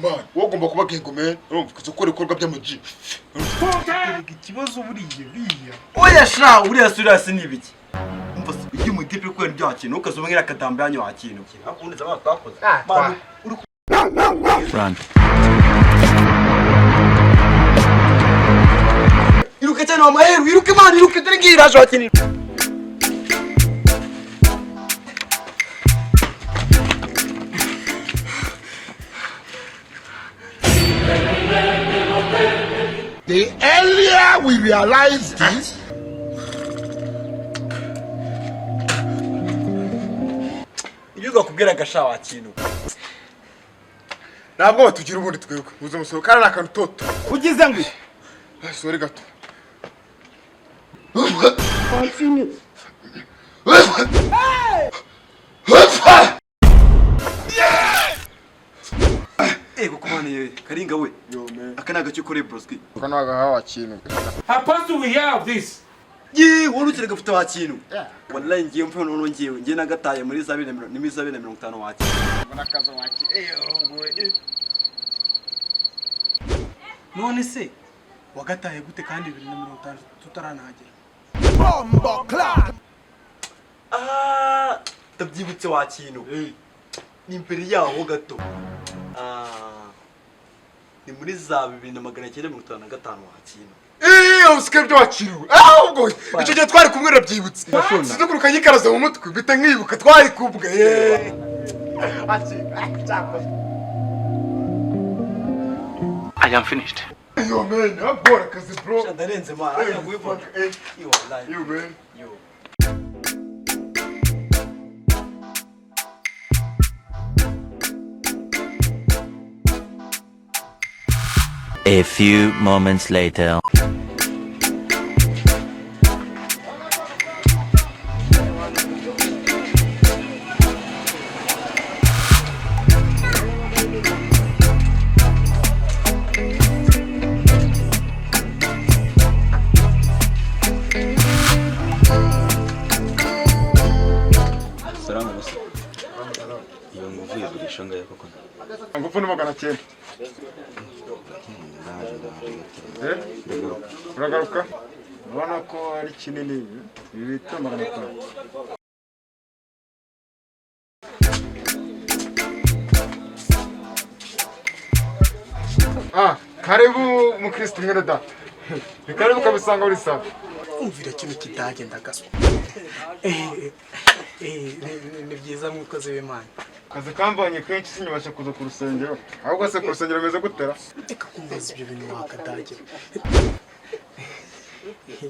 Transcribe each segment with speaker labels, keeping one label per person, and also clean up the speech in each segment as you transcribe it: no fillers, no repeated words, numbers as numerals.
Speaker 1: Man, wowe ugomba kuba gang man, urumva, ukaza gukora ibikorwa by'amaji.
Speaker 2: Erega ikibazo buriya buriya
Speaker 3: Oya sha, uriya si, uriya si ni ibiki? Umva se, iyo umutipe uri kubera ibyo wakintu ukaza ubwira akadamba yanyu wakintu ubundi zaba twakoze. Man, uri iruke cyane wa maheru, iruke man, iruke, dore ngiyi iraje wakintu.
Speaker 1: The earlier we realize this,
Speaker 3: Ibyo twakubwiraga sha wakintu.
Speaker 1: Ntabwo batugira ubundi twebwe uzi umusoro kandi ni akantu toto.
Speaker 2: Ugize ngo
Speaker 1: Ah, sorry gato.
Speaker 3: Eh, kuko man, yewe karinga we.
Speaker 1: Yo man.
Speaker 3: Aka ni agace ukoreye broski.
Speaker 1: Kano agaha wakintu.
Speaker 4: Apostle, we hear of this.
Speaker 3: Ye, wowe ukiri gafite wakintu. Wallahi ngiye mfe noneho ngiye nagataye muri za bibiri na mirongo, ni za 2050 wakintu.
Speaker 1: Mbona waki eh.
Speaker 2: None se wagataye gute kandi 2050 tutaranahagera?
Speaker 3: Ah, ndabyibutse wakintu. Ni imbere yaho gato. Ah, ni muri za 2955 wakintu.
Speaker 1: Eh, usike ibyo wakiriwe. Ahubwo icyo gihe twari kumwe urabyibutse. Sinzi nyikaraza mu mutwe mpita nkibuka twari kumwe. Eh. Ati, cyakoze.
Speaker 4: I am finished.
Speaker 1: Yo man, abora kazi bro.
Speaker 3: Sha, ndarenze man, ajya kubibona.
Speaker 1: Eh,
Speaker 3: Yo wallahi.
Speaker 1: Yo man.
Speaker 3: Yo.
Speaker 5: A few moments later.
Speaker 6: Salamu gusa. Iyo nguvu igurisha angahe koko?
Speaker 1: Ngufu ni 900.
Speaker 6: Ndaje, ndaje gato.
Speaker 1: Eh? Uragaruka? Urabona ko ari kinini, ibi bita 500. Ah, karibu mukristo mwene data. Ni karibu kabisanga uri sawa.
Speaker 2: Umvira kino kidage ndagaswa. Eh, eh, ni byiza mwikozi w'Imana.
Speaker 1: Kazi kambonye kenshi sinyibasha kuza ku rusengero. Ahubwo se ku rusengero bimeze gutera?
Speaker 2: Reka kumbaza ibyo bintu wakadage.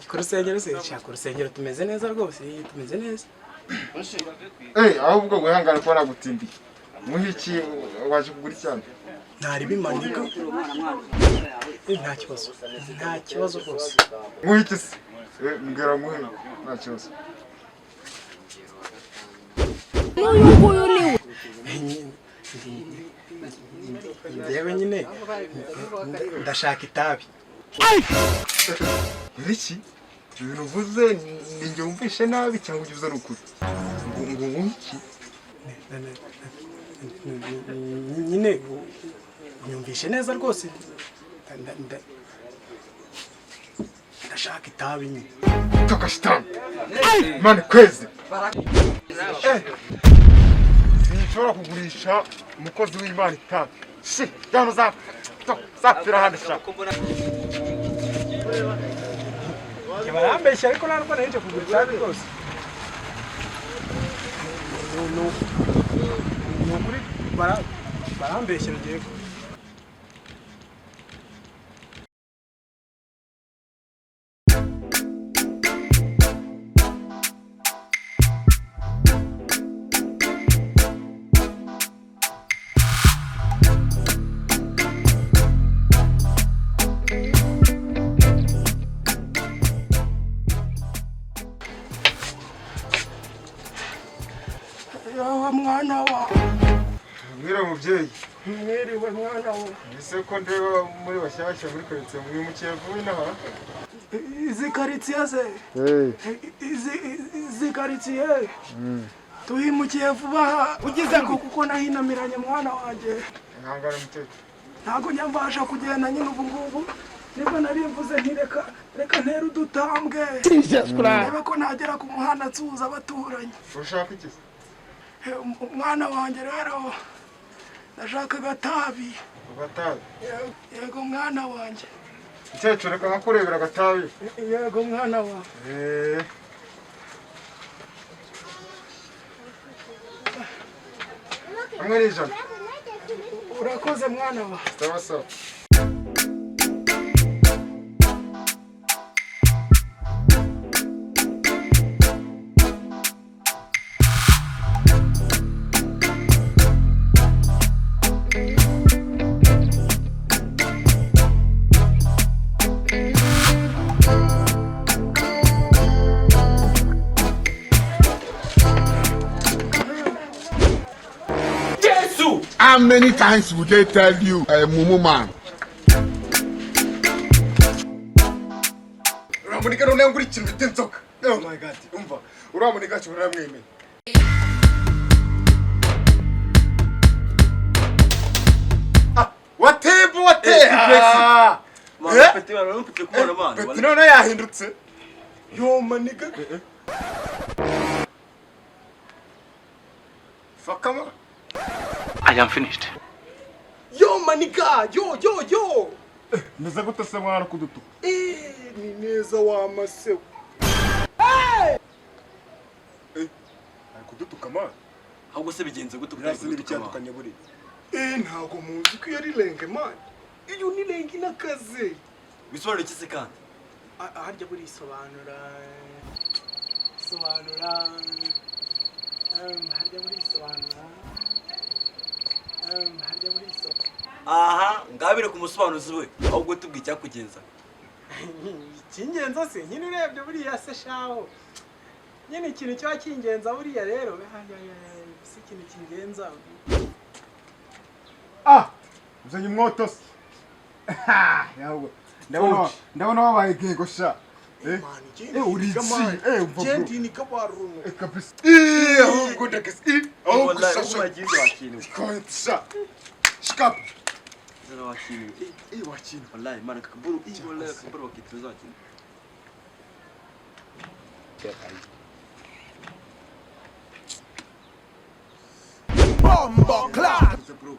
Speaker 2: Ku rusengero se, sha, ku rusengero tumeze neza rwose, tumeze neza.
Speaker 1: Eh, ahubwo wihangane kuba nagutindiye. Muhe iki, waje kugura icyana?
Speaker 2: Ntari bimaniga. Nta kibazo, nta kibazo rwose.
Speaker 1: Muhe iki se? Eh, mbwira muhe, nta kibazo.
Speaker 7: N'uyu nguyu ni we.
Speaker 2: Njyewe nyine ndashaka itabi.
Speaker 1: Iki? Ibintu uvuze ni njye wumvishe nabi cyangwa ujya uza ari ukuri? Ngo nguhe iki?
Speaker 2: Nyine unyumvishe neza rwose. Ndashaka itabi nyine.
Speaker 1: Toka shitani! Mani kwezi! Eh! Sinshobora kugurisha umukozi w'Imana itabi. Shi! Jyana uzapfira hano sha!
Speaker 2: Barambeshya ariko ntabwo nari kugura itabi rwose. Ni ukuri barambeshya ngewe. Yawa mwana wa.
Speaker 1: Mwiriwe mubyeyi.
Speaker 2: Mwiriwe mwana wa.
Speaker 1: Ese ko ndeba muri bashyashya muri karitsiye, mwimukiye vuba inaha?
Speaker 2: Izi karitsiye se?
Speaker 1: Eh.
Speaker 2: Izi karitsiye tuhimukiye vuba aha. Ugize ngo kuko nahinamiranye mwana wanjye.
Speaker 1: Ihangane mukecuru.
Speaker 2: Ntabwo njya mbasha kugenda nyine. Ubu ngubu nibwo nari mvuze nti reka reka ntere udutambwe, reba ko nagera ku muhanda nsuhuza abaturanyi.
Speaker 1: Ushaka iki se?
Speaker 2: Umwana wanjye, rero ndashaka agatabi.
Speaker 1: Agatabi?
Speaker 2: Yego mwana wanjye.
Speaker 1: Mukecuru, reka nkakurebera agatabi.
Speaker 2: Yego mwana wawe.
Speaker 1: Hamwe n'ijana.
Speaker 2: Urakoze mwana wawe.
Speaker 1: Sawa sawa.
Speaker 4: Jesus!
Speaker 8: How many times would they tell you, mumu man?
Speaker 1: Uramunika none ngura ikintu bita inzoka. Oh my God, umva, uramunika cyane, uramwemeye. Ah, watebu wate. Ah.
Speaker 3: Man, peti man, mfite kubona man.
Speaker 1: Peti none yahindutse. Yo maniga. Fakama.
Speaker 4: I am finished.
Speaker 2: Yo maniga, yo yo yo.
Speaker 1: Meze gute se mwana kudutuka?
Speaker 2: Ni neza wa masewe.
Speaker 1: Ari kudutuka man.
Speaker 3: Ahubwo se bigenze gute?
Speaker 1: Birasa n'ibicyandukanye buriya.
Speaker 2: Ntabwo muzi ko iyo ari lenge man. Iyo ni lenge inakaze.
Speaker 3: Bisobanura iki se kandi?
Speaker 2: Harya burisobanura, sobanura, harya burisobanura, harya burisobanura.
Speaker 3: Aha ngabire ku musobanuzi we, ahubwo tubwiye icyakugenza.
Speaker 2: Icy'ingenzi se nyine, urebye buriya se shaho nyine ikintu kiba kingenza buriya rero, ay, ay, ay, si ikintu kingenza.
Speaker 1: Ah! Uzanye umwoto se. Yawe. Ndabona wabaye gego sha. Uri iki? Umva bro.
Speaker 2: Gendi ni kabaruno.
Speaker 1: Kabisa. Ahubwo ndagese. Ahubwo
Speaker 3: Wallahi,
Speaker 1: sha
Speaker 3: ubu
Speaker 1: sha.
Speaker 3: wagize wakintu.
Speaker 1: Konti sha. Shikap.
Speaker 3: Zana wakintu.
Speaker 1: Wakintu.
Speaker 3: Wallahi man, akaburu, wallahi akaburu bakituza wakintu.
Speaker 1: Bro.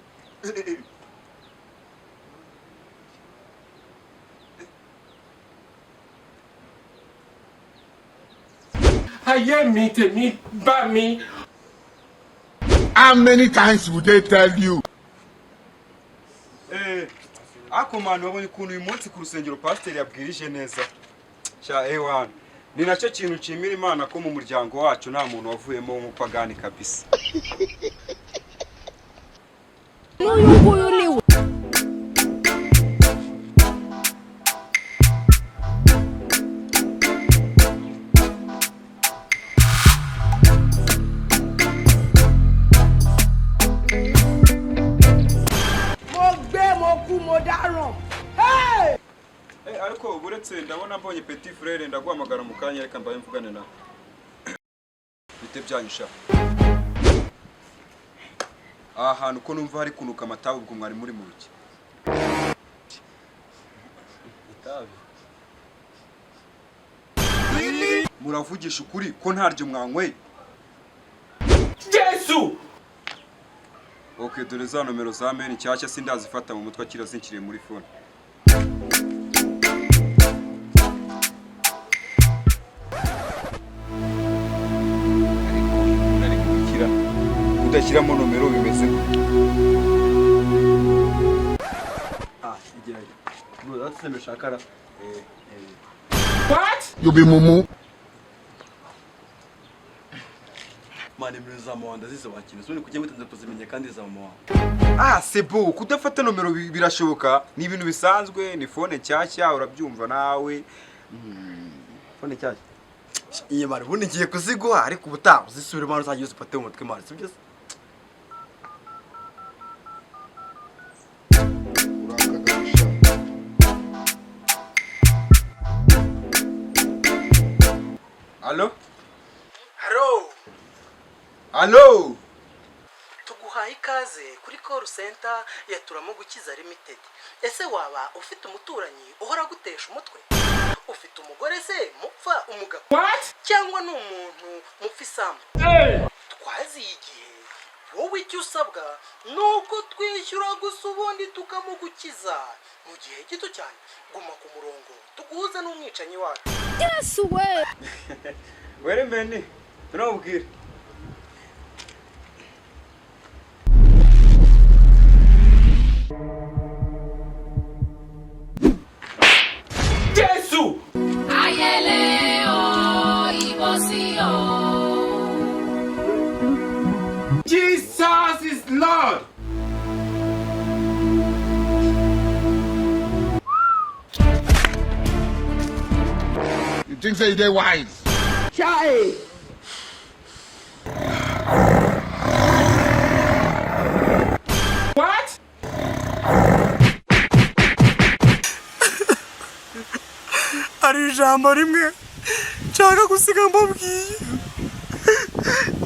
Speaker 4: Ayé mi tèmi bá mi.
Speaker 8: How many times would they tell you?
Speaker 9: Ako manu, wabonye ukuntu uyu munsi ku rusengero pasiteri yabwirije neza sha? Ewana, ni nacyo kintu nshimira Imana ko mu muryango wacu nta muntu wavuyemo w'umupagani kabisa.
Speaker 7: N'uyu nguyu ni we.
Speaker 10: Mo gbé, mo kú, mo dáràn.
Speaker 9: Ariko uretse ndabona mbonye petit frere, ndaguhamagara mu kanya, reka mbaye mvugane nawe. Bite byanyu sha? Aha hantu ko numva hari kunuka amatabi, ubwo mwari muri mu biki?
Speaker 3: Itabi.
Speaker 9: Muravugisha ukuri ko ntaryo mwanyweye?
Speaker 4: Jesus!
Speaker 9: Ok, dore za nomero za meni nshyashya, sindazifata mu mutwe, akira zinshyiriye muri phone. Ariko nari kubikira kudashyiramo nomero bimeze gute?
Speaker 3: Ah, igerayo. Bro, that's shakara.
Speaker 4: What?
Speaker 8: You be mumu.
Speaker 3: Man, nimero za mama ndazize wakintu. Sone kujya witanze kuzimenya kandi za mama wawe.
Speaker 9: Ah, c'est bon, kudafata nomero birashoboka, ni ibintu bisanzwe, ni phone nshyashya, urabyumva nawe.
Speaker 3: Phone nshyashya. Iyi man, ubundi ngiye kuziguha, ariko ubutaha uzisubire man, uzajya uzifate mu mutwe man, sibyo se?
Speaker 1: Urakagabo sha.
Speaker 9: Allo?
Speaker 2: Haro.
Speaker 9: Allo?
Speaker 2: Tuguhaye Tuguhaye ikaze kuri call center ya Turamo Gukiza Limited. Ese waba ufite umuturanyi uhora agutesha umutwe? Ufite umugore se mupfa umugabo cyangwa ni umuntu mupfa isambu? Twaziye igihe. Wowe icyo usabwa ni uko twishyura gusa, ubundi tukamugukiza mu gihe gito cyane. Guma ku murongo tuguhuze n'umwicanyi wacu.
Speaker 7: Yesu we.
Speaker 9: Were meni tunamubwira.
Speaker 4: Jesu!
Speaker 7: Ayele o ibosi o.
Speaker 4: Jesus is Lord!
Speaker 8: You think say they wise?
Speaker 10: Chai.
Speaker 4: What?
Speaker 2: Hari ijambo rimwe nshaka gusiga mbabwiye.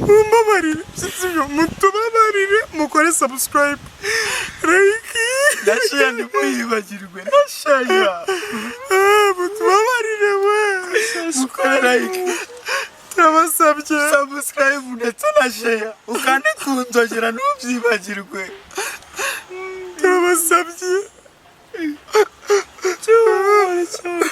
Speaker 2: Mumbabarire, sibyo, mutubabarire, mukore subscribe, like.
Speaker 3: Ndashaya, ntimwibagirwe ndashaya.
Speaker 2: Mutubabarire we.
Speaker 3: Mukore like,
Speaker 2: Turabasabye.
Speaker 3: subscribe ndetse na share, ukande ku nzogera, ntubyibagirwe.
Speaker 2: Turabasabye. Cyane cyane.